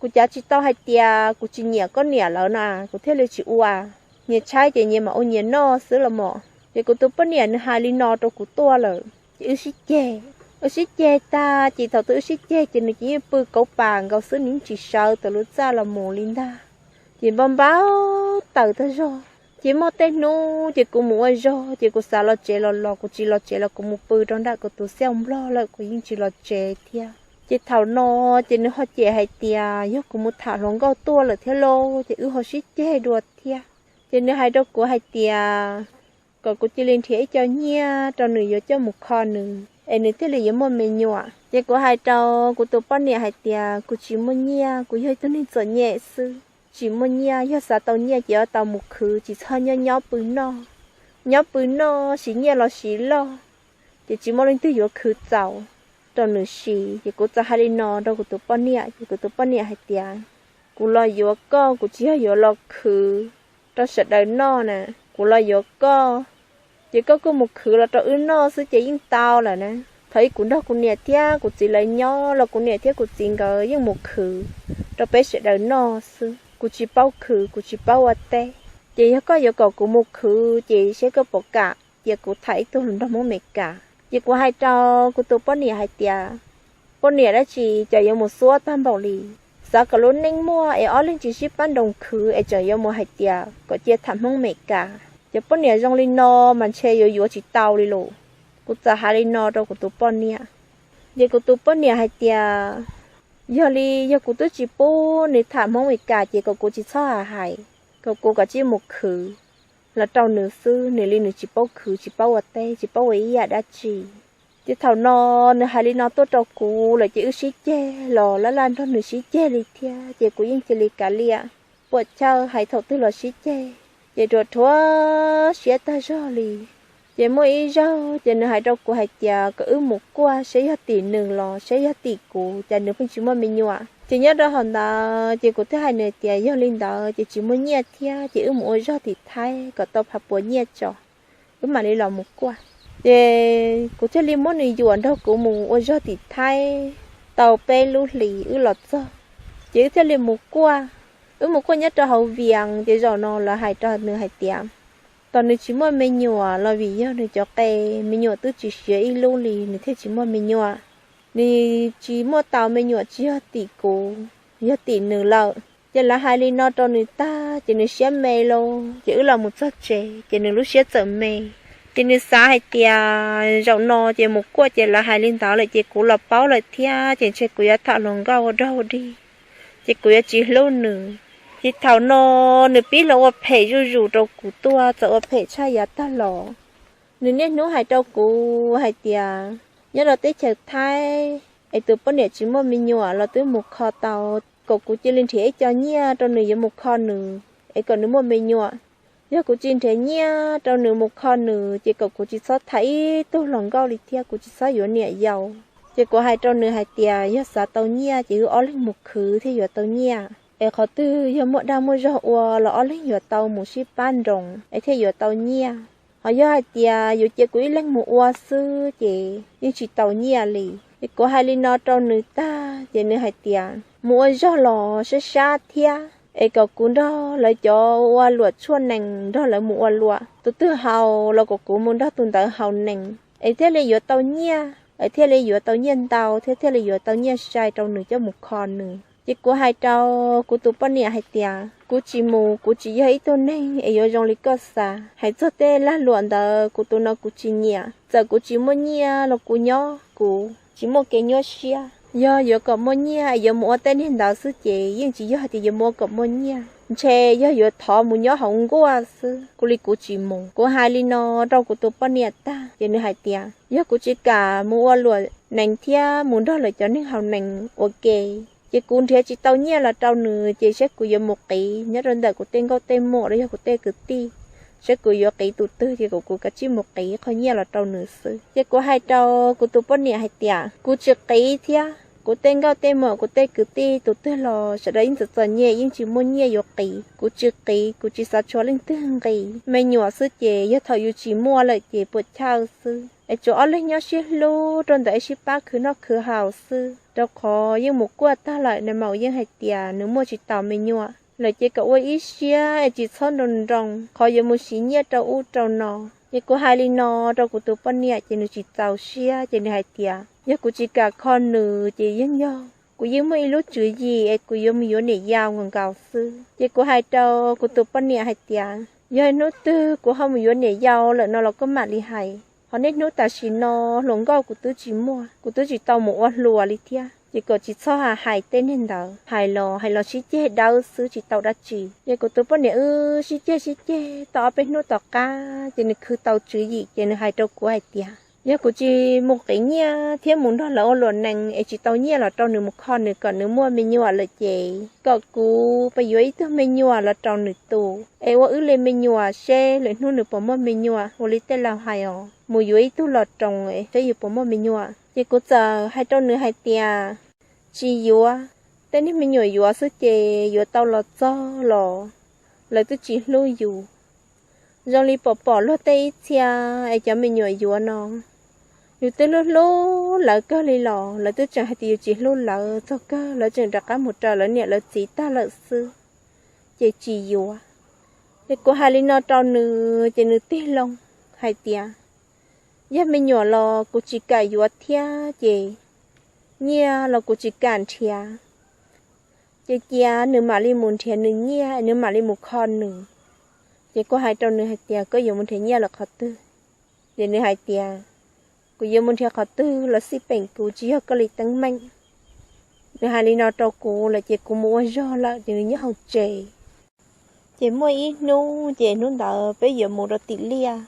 kuv cav tsis tau hais tias kuv tsis nyiam koj niam lawv no, kuv thiaj li tsis ua. Nyias tshaib ces nyias mam ua nyias noj xwb los mas. Ces kuv tus poj niam nws hais li no rau kuv tuaj lawm ces wb sib ceg. Wb sib ceg tag ces thaum twg wb sib ceg ces nws cia li pw kauv pas nkaus xwb, nws yeej tsis sawv tau lub txaj los mus li ntag. Ces npau npau taws tag zog. Ces muaj tej hnub ces kuv mus ua zog ces kuv xav los tsev los los kuv tsis los tsev los kuv mus pw rau nram kuv tus xiaj nplog lawm kuv yeej tsis los tsev thiab. Ces thaum no ces nws ho cem hais tias yog kuv mus tham hluas nkauj tuaj lawm thiab lauj, ces wb ho sib ceg dua thiab. Ces nws hais rau kuv hais tias kom kuv cia li nrhiav ib co nyiaj rau nws yuav coj mus kho nws es nws thiaj li yuav muaj me nyuam. Ces kuv hais rau kuv tus poj niam hais tias kuv tsis muaj nyiaj, kuv yog ib tug neeg txom nyem xwb, tsis muaj nyiaj, yog xav tau nyiaj ces yuav tau mus khwv, tsis txhob nyob nyob pw noj. Nyob pw noj siv nyiaj los siv loj, ces tsis muaj leej twg yuav khwv txaus rau nws siv. Ces kuv txawm hais li no rau kuv tus poj niam, ces kuv tus poj niam hais tias kuv los yuav koj, kuv tsis yog yuav los khwv rau sawv daws noj na, kuv los yuav koj, ces koj kuj mus khwv los rau wb noj xwb ces yeej tau lawm na. Thaum ub kuv nrog kuv niam thiab kuv txiv lawv nyob los kuv niam thiab kuv txiv nkawd yeej mus khwv rau peb sawv daws noj xwb, kuv tsis paub khwv, kuv tsis paub ua teb. Ces yog koj yuav kom kuv mus khwv ces seb koj puas kam cia kuv tham ib tug hluas nraug Hmoob Amelikas. Ces kuv hais rau kuv tus poj niam hais tias, poj niam dab tsi, cas yuav mus xuab tag npaum li, xav kom lub neej muaj es ob leeg tsis sib pab nroos khwv es tseem yuav mus hais tias kom cia tham Hmoob Amelikas. Cov poj niam zoo li no mas ntshe yuav yuav tsis tau li lauj. Kuv txawm hais li no rau kuv tus poj niam. Ces kuv tus poj niam hais tias, yog li yog kuv twb tsis pub nws tham Hmoob Amelikas ces kom kuv tsis txhob hais hais, kom kuv kav tsij mus khwv los rau nws xwb, nws li nws tsis paub khwv, tsis paub ua teb, tsis paub ua ib yam dab tsi. Ces thaum no nws hais li no tuaj rau kuv lawm ces wb sib ceg los laj laj nrog nws sib ceg li thiab, ces kuv yeej cia li kav liam, puam chawj hais thaum twg los sib ceg, ces ruam rhuav siab tag zog li. Ces muaj ib zaug ces nws hais rau kuv hais tias kom wb mus kuaj saib yog tim nws los saib yog tim kuv, cas nws pheej tsis muaj me nyuam. Ces nyob rau hauv ntawd ces kuv thiaj hais nws tias yog li ntawd ces tsis muaj nyiaj thiab ces wb mus ua zog tim Thaib kom tau phav puas nyiaj tso, wb mam li los mus kuaj. Ces kuv thiaj li muab nws yuam nrog kuv mus ua zog tim Thaib tau peb lub hlis wb los txog, ces wb thiaj li mus kuaj. Wb mus kuaj nyob rau hauv Vias, ces zaum no lawv hais rau nws hais tias tos nws tsis muaj me nyuam los vim yog nws cov qe me nyuam twb tsis siav ib lub li nws thiaj tsis muaj me nyuam. Nws tsis muaj tau me nyuam tsis yog tim kuv, yog tim nws lawm. Ces lawv hais li no rau nws tag ces nws siab me lauj, ces wb los mus txog tsev ces nws lub siab txawm me. Ces nws xav hais tias zaum no ces mus kuaj ces lawv hais li ntawd lawm ces kuv los paub lawm thiab ces ntshe kuv yuav tham hluas nkauj ua dog dig, ces kuv yuav tsis hlub nws. Ces thaum no nws pib los ua phem zuj zus rau kuv tuaj, txawm ua phem tshaj yav tag los. Nws niaj hnub hais rau kuv hais tias nyob rau teb chaws Thaib es tus poj niam tsis muaj me nyuam los twb mus kho tau, kom kuv cia li nrhiav ib co nyiaj rau nws yuav mus kho nws es kom nws muaj me nyuam. Yog kuv tsis nrhiav nyiaj rau nws mus kho nws ces kom kuv tsis txhob tham ib tug hluas nkauj li thiab kuv tsis txhob yuav niam yau. Ces kuv hais rau nws hais tias yog xav tau nyiaj ces wb ob leeg mus khwv thiaj yuav tau nyiaj, es qhov twg yog muaj dag muaj zog ua los ob leeg yuav tau mus sib pab nroos es thiaj yuav tau nyiaj. Ho yog hais tias yuav cia kuv ib leeg mus ua xwb ces yeej tsis tau nyiaj li. Es kuv hais li no rau nws tag ces nws hais tias mus ua zog los sab sab thiab es kom kuv nrog lawv cov ua luam tshuaj nees nrog lawv mus ua luam, tus twg haus los kom kuv mus nrog tus ntawd haus nees es thiaj li yuav tau nyiaj, es thiaj li yuav tau nyiaj ntau thiab thiaj li yuav tau nyiaj sai rau nws coj mus kho nws. Ces kuv hais rau kuv tus poj niam hais tias kuv tsis mus, kuv tsis yog ib tug neeg es yuav zoo li koj xav. Hais txog tej lag luam ntawd kuv tus no kuv tsis nyiam, txawm kuv tsis muaj nyiaj los kuv nyob kuv tsis muaj kev nyuaj siab. Yog yuav kom muaj nyiaj es yuav mus ua tej niag ntawd xwb ces yeej tsis yog tias yuav mus ua kom muaj nyiaj, ntshe yog yuav thov mus nyob hauv nkuaj xwb. Kuv li kuv tsis mus. Kuv hais li no rau kuv tus poj niam tag ces nws hais tias yog kuv tsis kam mus ua luam nees thiab mus nrog lawv cov neeg haus nees ua ke ces kuv nrhiav tsis tau nyiaj los rau nws ces saib kuv yuav mus qiv nyob rau ntawm kuv tej nkauj tej muam los yog kuv tej kwv tij, saib kuv yuav qiv tus twg ces kom kuv kav tsij mus qiv qhov nyiaj los rau nws xwb. Ces kuv hais rau kuv tus poj niam hais tias kuv tsis qiv thiab, kuv tej nkauj tej muam kuv tej kwv tij tus twg los sawv daws yeej txom txom nyem yeej tsis muaj nyiaj yuav qiv. Kuv tsis qiv, kuv tsis xav tshuav leej twg nqis. Me nyuam xwb ces yog thaum yus tsis muaj lawm ces puas chawj xwb es tsuas ob leeg nyob sib hlub rau ntawm ib sib pab khwv noj khwv haus xwb. Rau qhov yeej mus kuaj tag lawm, nws mas yeej hais tias nws muaj tsis taus me nyuam lawm ces kom ua ib siab es tsis txhob nroo nroo qhov yuav mus siv nyiaj rau ub rau no. Ces kuv hais li no rau kuv tus poj niam ces nws tsis txaus siab ces nws hais tias yog kuv tsis kam kho nws ces yeej yog kuv yeej muaj ib lub tswv yim es kuv yuav mus yuav niam yau nkaus nkaus xwb. Ces kuv hais rau kuv tus poj niam hais tias yog hnub twg kuv ho mus yuav niam yau lawm no los koj mam li hais, ho niaj hnub tam sim no hluas nkauj kuv twb tsis muaj, kuv twb tsis tau mus ua hluas li thiab. Ces kom tsis txhob hais tej niag ntawd, hais los hais los sib ceg dawb xwb tsis tau dab tsi. Ces kuv tus poj niam wb sib ceg sib ceg tau ob peb hnub tom qab ces nws khwv tau tswv yim ces nws hais rau kuv hais tias yog kuv tsis mus qiv nyiaj thiab mus nrog lawv ua luam nees es tsis tau nyiaj los rau nws mus kho nws kom nws muaj me nyuam lawm ces kom kuv pab yuav ib tug me nyuam los rau nws tu es ua wb li me nyuam seb lwm hnub nws puas muaj me nyuam ua li tej laus hais os, mus yuav ib tug los roos seb yus puas muaj me nyuam. Ces kuv txawm hais rau nws hais tias tsis yuav, tej niag me nyuam yuav xwb ces yuav tau los txog los lawv twb tsis hlub yus. Zoo li pom pom luag tej ib txhia es cov me nyuam yuav no, yus twb hlub hlub lawv kawg li los lawv twb tseem hais tias yus tsis hlub lawv, txog kawg lawv tseem rov qab mus raws lawv niam lawv txiv tag lawm xwb, ces tsis yuav. Ces kuv hais li no rau nws ces nws tig loo hais tias yog me nyuam los kuv tsis kam yuav thiab ces nyiaj los kuv tsis kam nrhiav. Ces cia nws mam li mus nrhiav nws nyiaj nws mam li mus kho nws. Ces kuv hais rau nws hais tias koj yuav mus nrhiav nyiaj lawm qhov twg? Ces nws hais tias kuv yuav mus nrhiav qhov twg los xij peem kuv, tsis yog koj li teeb meem. Nws hais li no rau kuv lawm ces kuv mus ua zog lawm ces nws nyob hauv tsev. Ces muaj ib hnub ces hnub ntawd peb yuav mus rau tim liaj,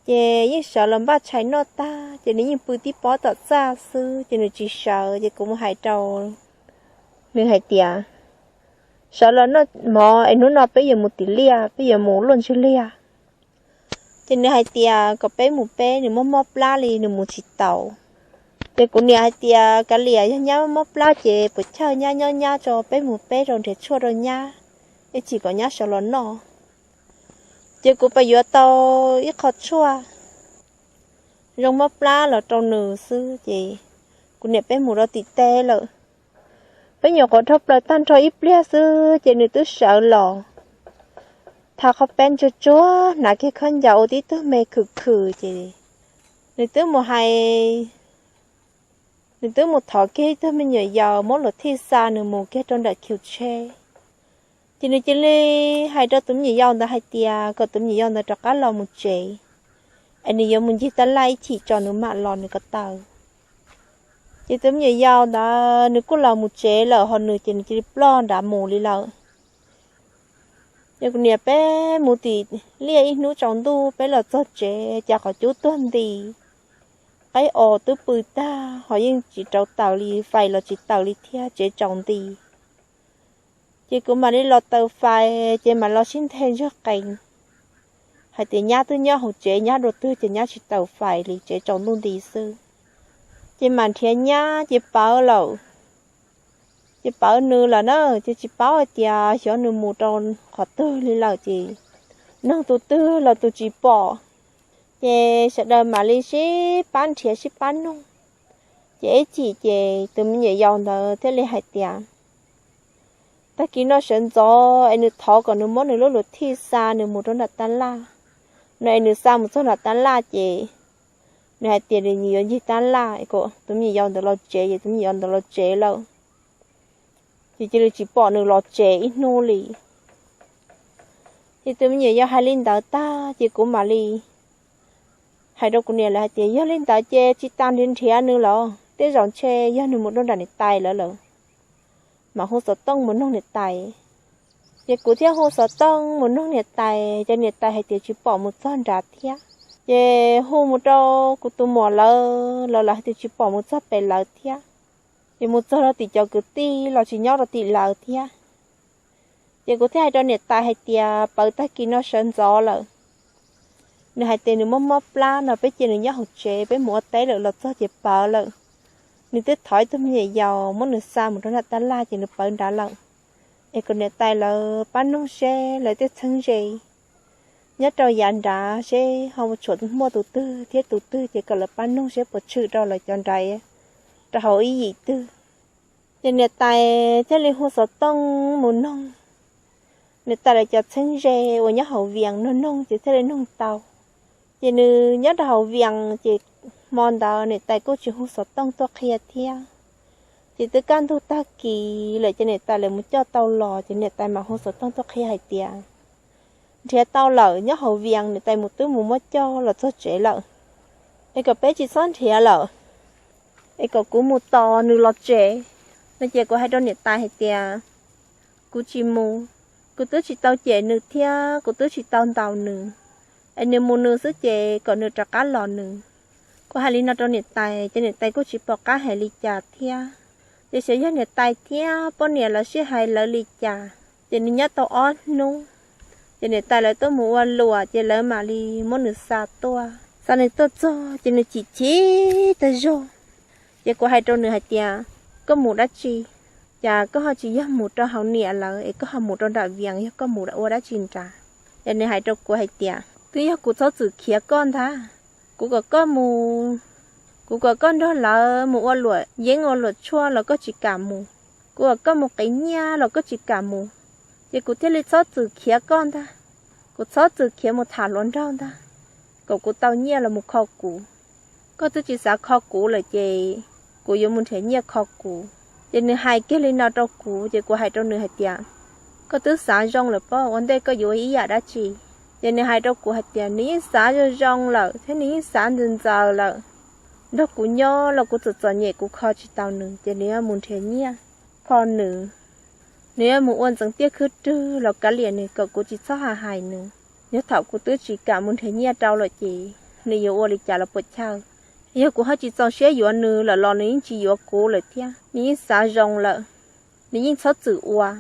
ces yeej sawv los npaj tshais noj tag ces nws yeej pw tib pob tom txaj xwb ces nws tsis sawv ces kuv mus hais rau nws hais tias sawv los noj mov es hnub no peb yuav mus tim liaj, peb yuav mus luaj ntsig liaj. Ces nws hais tias kom peb mus peb, nws mob mob plab li nws mus tsis taus. Ces kuv niam hais tias kav liam, yog nyab mob plab ces puas chawj nyab nyob nyab tso, peb mus peb rau nrhiav tshuaj rau nyab, ib chim kom nyab sawv los noj. Ces kuv pab yuav tau ib qho tshuaj zoo mob plab los rau nws xwb ces kuv niam peb mus rau tim teb lawm. Peb nyuam qhuav dhau plaws tag nrho ib pliag xwb ces nws twb sawv los, tha qhov peb ntsuag tsuag, hnav kiag khaub ncaws ua tib tug me khwm khwm ces nws twb mus hais, nws twb mus thov kiag ib tug me nyuam yaus muab luam thij xa nws mus kiag rau nram khiv tsheb. Ces nws cia li hais rau tus me nyuam yaus ntawd hais tias kom tus me nyuam yaus ntawd rov qab los mus tsev, es nws yuav mus ncig tab laj ib chim tso nws mam los nws ko taw. Ces tus me nyuam yaus ntawd nws kuj los mus tsev lawm ho nws ces nws cia li ploj nrad mus li lawm. Ces kuv niam peb mus tim liaj ib hnub tsaus ntuj peb los txog tsev cas qhov cub tuag nti, qaib os twb pw tag ho yeej tsis rauv taws li, fais los tsis taws li thiab tsev tsaus nti. Ces kuv mam li los taws fais ces mam los sib nthe ntsawg qees hais tias nyab twb nyob hauv tsev, nyab dua twg ces nyab tsis taws fais li, tsev tsaus ntuj nti xwb. Ces mam nrhiav nyab ces pawv lawm, ces pawv nws lawm na, ces tsis paub hais tias xyov nws mus rau qhov twg li lawm ces noog tus twg los tus tsis pom. Ces sawv daws mam li sib pab nrhiav sib pab noog. Ces ib chim ces tus me nyuam yaus ntawd thiaj li hais tias tag kis no sawv ntxov es nws thov kom nws muab nws lub luv thij xa nws mus rau nram tab laj no, es nws xa mus txog nram tab laj ces nws hais tias nws yuav ncig tab laj, kom tus me nyuam yaus ntawd los tsev, ces tus me nyuam yaus ntawd los tsev lawm. Ces cia li tsis pom nws los tsev ib hnub li. Ces tus me nyuam yaus hais li ntawd tag ces kuv mam li hais rau kuv niam lawv hais tias yog li ntawd ces tsis tas nrhiav nrhiav nws los tej zaum ntshe yog nws mus rau nram niam tais lawv lawm, mam hu xov tooj mus noog niam tais. Ces kuv thiaj hu xov tooj mus noog niam tais, ces niam tais hais tias tsis pom mus txog nrad thiab. Ces hu mus rau kuv tus muam lawv los lawv hais tias tsis pom mus txog pem lawv thiab. Ces mus txog rau tim cov kwv tij los tsis nyob rau tim lawv thiab. Ces kuv thiaj hais rau niam tais hais tias pawv tag kis no sawv ntxov lawm. Nws hais tias nws mob mob plab no, peb cia nws nyob hauv tsev, peb mus ua teb lawm los txog ces pawv lawm. Nws twb thov ib tug me nyuam yaus muab nws xa mus rau nram tab laj ces nws pawv nrad lawm. Es kom niam tais lawv pab noog seb lawv tej txheeb ze nyob rau yav nrad seb ho tshuav muaj tus twg thiab tus twg, ces kom lawv pab noog seb puas tshwm rau lawv cov nrad rau hauv ib yim twg. Ces niam tais thiaj li hu xov tooj mus noog niam tais lawv cov txheeb ze uas nyob hauv Vias no, noog ces thiaj li noog tau. Ces nws nyob rau hauv Vias, ces hmo ntawd niam tais kuj tsis hu xov tooj tuaj qhia thiab. Ces twb kaj ntug tag kis lawm ces niam tais lawv mus coj tau los ces niam tais mam hu xov tooj tuaj qhia hais tias nrhiav tau lawm, nyob hauv Vias, niam tais mus twb mus muab coj los txog tsev lawm, es kom peb tsis txhob nrhiav lawm, es kom kuv mus tos nws los tsev no. Ces kuv hais rau niam tais hais tias kuv tsis mus, kuv twb tsis tau cem nws thiab kuv twb tsis tau ntaus nws, es nws mus nws xwb ces kom nws rov qab los nws. Kuv hais li no rau niam tais ces niam tais kuj tsis pom qab hais li cas thiab. Ces xyov yog niam tais thiab poj niam lawv sib hais lawv li cas, ces nws nyob tau ob hnub, ces niam tais lawv tuaj mus ua luam ces lawv mam li muab nws xa tuaj. Xa nws tuaj txog ces nws chim chim tag zog. Ces kuv hais rau nws hais tias koj mus dab tsi, cas koj ho tsis yog mus rau hauv Vias lawm es koj ho mus rau nram Vias, yog koj mus ua dab tsi nrad? Ces nws hais rau kuv hais tias twb yog kuv txhob txwm khiav koj ntag. Kuv kom koj mus, kuv kom koj nrog lawv mus ua luam yeeb ua luam tshuaj los koj tsis kam mus, kuv kom koj mus qiv nyiaj los koj tsis kam mus, ces kuv thiaj li txhob txwm khiav koj ntag. Kuv txhob txwm khiav mus tham hluas nraug ntag, kom kuv tau nyiaj los mus kho kuv. Koj twb tsis xav kho kuv lawm ces kuv yuav mus nrhiav nyiaj kho kuv. Ces nws hais kiag li no rau kuv ces kuv hais rau nws hais tias koj twb xav zoo lawm pob, ua ntej koj yuav ib yam dab tsi? Ces nws hais rau kuv hais tias nws yeej xav zoo zoo lawm thiab nws yeej xav ntxaws ntxaws lawm. Nrog kuv nyob los kuv txom txom nyem kuv kho tsis tau nws ces nws yuav mus nrhiav nyiaj kho nws. Nws yuav mus ua ntxeev tiaj khwb rwg los kav liam nws kom kuv tsis txhob hais hais nws. Yog thaum kuv twb tsis kam mus nrhiav nyiaj rau lawm ces nws yuav ua li cas los puas chawj. Yog kuv ho tsis txaus siab yuav nws lawm los nws yeej tsis yuav kuv lawm thiab, nws yeej xav zoo lawm, nws yeej txhob txwm ua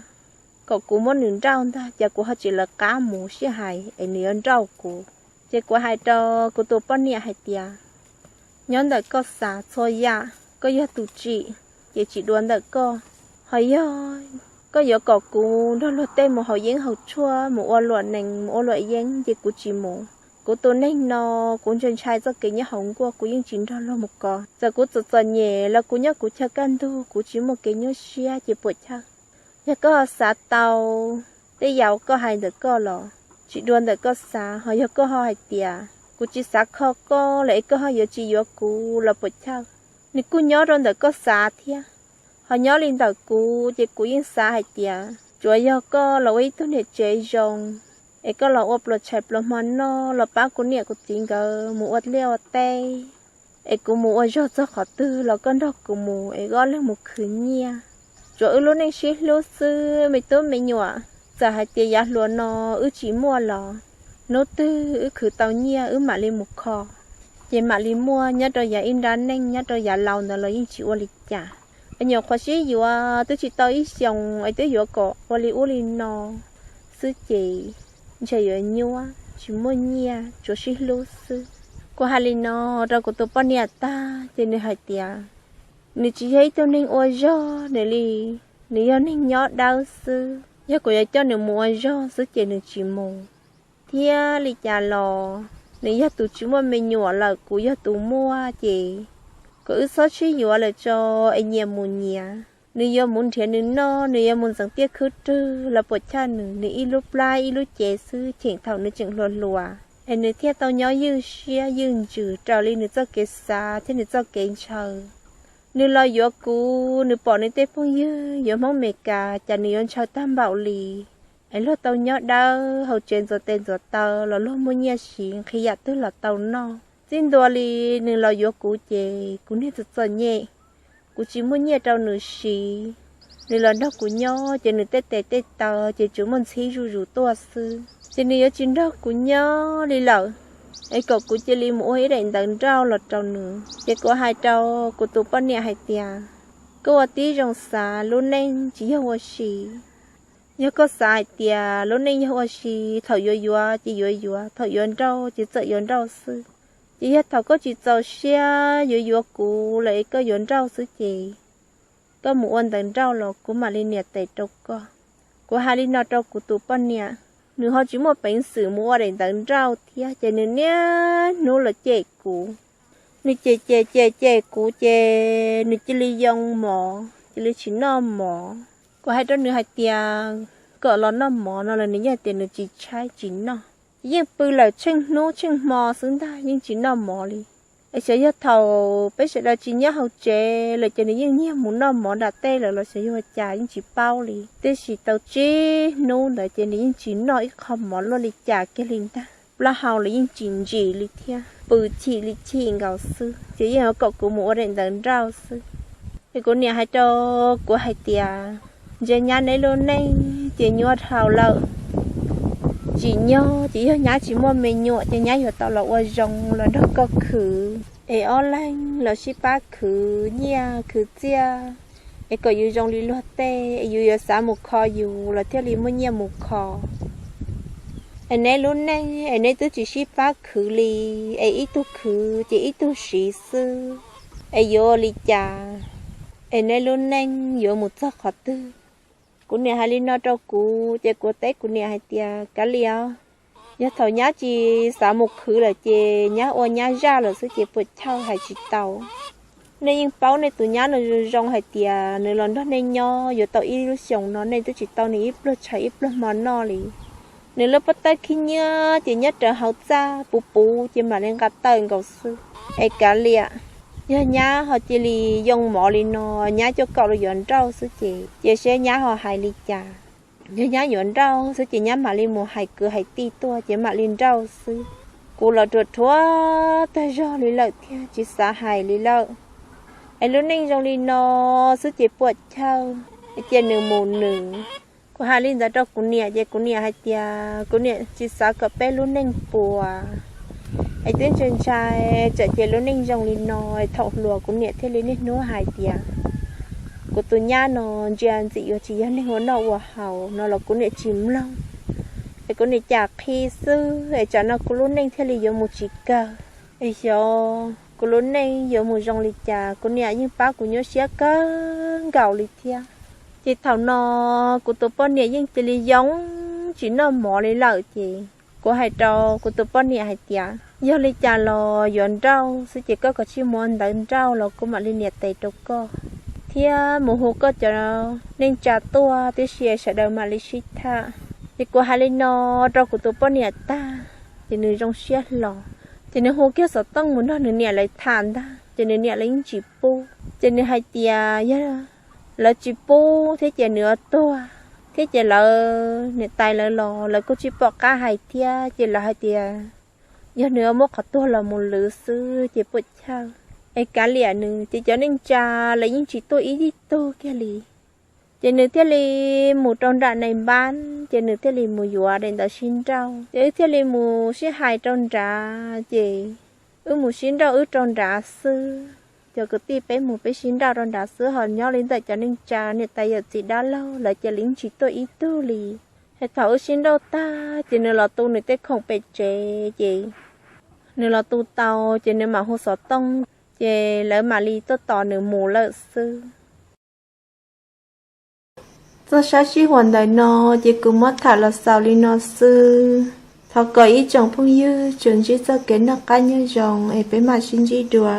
kom kuv muab nws nrauj ntag, ces kuv ho tsis lawv qab mus sib hais es nws yuav nrauj kuv. Ces kuv hais rau kuv tus poj niam hais tias nyob ntawm koj xav txhua yam, koj yog tus tsim ces tsis dua ntawm koj. Ho yog koj yuav kom kuv nrog luag tej mus haus yeeb haus tshuaj, mus ua luam nees mus ua luam yeeb ces kuv tsis mus. Kuv tus neeg no, kuv ntshai ntshai txoj kev nyob hauv nkuaj, kuv yeej tsis nrog luag mus kov. Txawm kuv txom txom nyem los kuv nyob kuv chaw kaj ntug, kuv tsis muaj kev nyuaj siab ces puas chawj. Yog koj ho xav tau tej yam koj hais ntawm koj los tsis dua ntawm koj xav, ho yog koj ho hais tias kuv tsis xav kho koj lawm es koj ho yuav tsis yuav kuv los puas chawj. Nws kuj nyob rau ntawm koj xav thiab. Ho nyob li ntawm kuv ces kuv yeej xav hais tias tsuav yog koj los ua ib tug niam tsev zoo, es koj los ua pluas tshais pluas hmo noj los pab kuv niam kuv txiv nkawd mus ua liaj ua teb, es kuv mus ua zog txog qhov twg los koj nrog kuv mus es ob leeg mus khwv nyiaj. Tsuav wb lub neej sib hlub xwb me tub me nyuam. Txawm hais tias yav hluas no wb tsis muaj los hnub twg wb khwv tau nyiaj wb mam li mus kho, ces mam li muaj nyob rau yav ib nrab neej, nyob rau yav laus ntawd los yeej tsis ua li cas. Es nyuam qhuav sib yuav twb tsis tau ib xyoos es twb yuav kom ua li ub li no xwb ces ntshe yuav nyuaj tsis muaj nyiaj, tsuav sib hlub xwb. Kuv hais li no rau kuv tus poj niam tag ces nws hais tias nws tsis yog ib tug neeg ua zog nws li, nws yog neeg nyob dawb xwb. Yog kuv yuav coj nws mus ua zog xwb ces nws tsis mus. Thiab li cas los nws yog tus tsis muaj me nyuam lawm, kuv yog tus muaj ces kom wb txhob sib yuav lawm tso es nyias mus nyias. Nws yuav mus nrhiav nws noj, nws yuav mus ntxeev tiaj khwb rwg los puas chawj nws, nws ib lub plab ib lub cev xwb, cheem thaum nws tseem hluas hluas es nws thiaj tau nyob ywj siab ywj ntsws raws li nws txoj kev xav thiab nws txoj kev ntshaw. Nws los yuav kuv, nws pom nws tej phooj ywg yuav Hmoob Meskas cas nws yuav ntshaw tag npaum li. Es luag tau nyob dawb, haus tsev ntxuav tes ntxuav taw los luag muaj nyiaj siv, nqhis yam twg los tau noj. Txij ntua li nws los yuav kuv ces kuv niag txom txom nyem, kuv tsis muaj nyiaj rau nws siv. Nws los nrog kuv nyob ces nws tej tes tej taw ces tsuas muaj ntxhib zuj zus tuaj xwb, ces nws yuav tsis nrog kuv nyob li lawm, es kom kuv cia li mus ua ib daim ntawv nrauj los rau nws. Ces kuv hais rau kuv tus poj niam hais tias koj ua tib zoo xav, lub neej tsis yog ua si. Yog koj xav hais tias lub neej yog ua si, thaum yuav yuav ces yuav yuav, thaum yuav nrauj ces txawm yuav nrauj xwb, ces yog thaum koj tsis txaus siab yuav yuav kuv lawm es koj yuav nrauj xwb ces koj mus ua ntawv nrauj los kuv mam li nias tes rau koj. Kuv hais li no rau kuv tus poj niam, nws ho tsis muaj peev xwm mus ua daim ntawv nrauj thiab ces nws niaj hnub los cem kuv. Nws cem cem cem cem kuv ces nws cia li yoo mov, cia li tsis noj mov. Kuv hais rau nws hais tias kom los noj mov no los nws yeej tias nws tsis tshaib tsis noj. Yeej pw lawm tsheej hnub tsheej hmo xwb ntag, yeej tsis noj mov li. Es xyov yog thaum peb sawv daws tsis nyob hauv tsev lawm ces nws yeej nyiag mus noj mov nram tej lawm los xyov yog ua cas yeej tsis paub li. Tiam sis tau tsib hnub ntawd ces nws yeej tsis noj ib qho mov luaj li cas kiag li ntag. Plaub hau los yeej tsis ntsim li thiab, pw chim li chim nkaus xwb, ces yeej yuav kom kuv mus ua daim ntawv nrauj xwb. Ces kuv niam hais rau kuv hais tias, ntsia nyab neb lub neej ces nyuaj dhau lawm. Tsim nyog ces yog nyab tsis muaj me nyuam ces nyab yuav tau los ua zoo los nrog koj khwv, es ob leeg los sib pab khwv nyiaj khwv txiaj, es kom yus zoo li luag tej, es yus yuav xav mus kho yus los thiaj li muaj nyiaj mus kho. Es neb lub neej es neb twb tsis sib pab khwv li, es ib tug khwv ces ib tug siv xwb, es yuav ua li cas? Es neb lub neej yuav mus txog qhov twg? Kuv niam hais li no rau kuv ces kuv teb kuv niam hais tias, kav liam, yog thaum nyab tsis xav mus khwv lawm ces nyab ua nyab zaj lawm xwb ces puas chawj hais tsis tau. Nej yeej paub nej tus nyab no zoo zoo hais tias nws los nrog nej nyob yuav tau ib lub xyoos no nej twb tsis tau nws ib pluag tshav ib pluag hmo noj li. Nws lub pob tawb khib nyiab ces nyob rawv hauv txaj puv puv ces mam li nqa tawm nkaus xwb. Es kav liam, yog nyab ho cia li yoo mov li no, nyab coj kaum los yuav nrauj xwb ces cia seb nyab ho hais li cas. Yog nyab yuav nrauj xwb ces nyab mam li mus hais kwv hais tij tuaj ces mam li nrauj xwb. Kuv los ruam rhuav tag zog li lawm thiab tsis xav hais li lawm. Es lub neej zoo li no xwb ces puam chawj, cia nws mus nws. Kuv hais li ntawd rau kuv niam ces kuv niam hais tias kuv niam tsis xav kom peb lub neej puas, es twb ntshai ntshai tsam ces lub neej zoo li no. Thaum hluas kuv niam thiaj li niaj hnub hais tias kuv tus nyab no ntsia ntxim yuav tsis yog neeg ua noj ua haus no los kuv niam tsis mloog, es kuv niam cas qhi xwb es tsam no kuv lub neej thiaj li yuav mus tsis kawg. Es xyov kuv lub neej yuav mus zoo li cas, kuv niam yeej pab kuv nyuaj siab kawg nkaus li thiab. Ces thaum no kuv tus poj niam yeej cia li yoo tsis noj mov li lawm ces kuv hais rau kuv tus poj niam hais tias, yog li cas los yuav nrauj xwb ces koj kav tsij mus ua ntawv nrauj los kuv mam li nias tes rau koj thiab mus hu koj cov neej tsa tuaj tib si sawv daws mam li sib tham. Ces kuv hais li no rau kuv tus poj niam tag ces nws zoo siab hlo, ces nws hu kiag xov tooj mus nrog nws niam lawv tham ntag ces nws niam lawv yeej tsis pub. Ces nws hais tias yog lawv tsis pub thiab ces nws yuav tuag thiab ces lawv niam tais lawv los lawv kuj tsis pom qab hais thiab ces lawv hais tias yog nws yuav muab qhov tuag los mus lwv xwb ces puam chawj. Es kav liam nws ces cov neej tsa lawv yeej tsis tuaj ib tug kiag li. Ces nws thiaj li mus rau nram nais npab ces nws thiaj li mus yuav daim ntawv sib nrauj ces wb thiaj li mus sib hais rau nrad ces wb mus sib nrauj wb rau nrad xwb. Cov kwv tij peb mus peb sib nrauj rau nrad xwb ho nyob li ntawm cov neej tsa niam tais yawm txiv dab laug lawv ces lawv yeej tsis tuaj ib tug li. Es thaum wb sib nrauj tag ces nws los tu nws tej khoom pem tsev ces nws los tu tau ces nws mam hu xov tooj ces lawv mam li tuaj tos nws mus lawm xwb. Txoj sab sij huam ntawm no ces kuv muab tham los xaus li no xwb. Thov kom ib tsoom phooj ywg tsuas ntsib txoj kev noj qab nyob zoo es peb mam sib ntsib dua.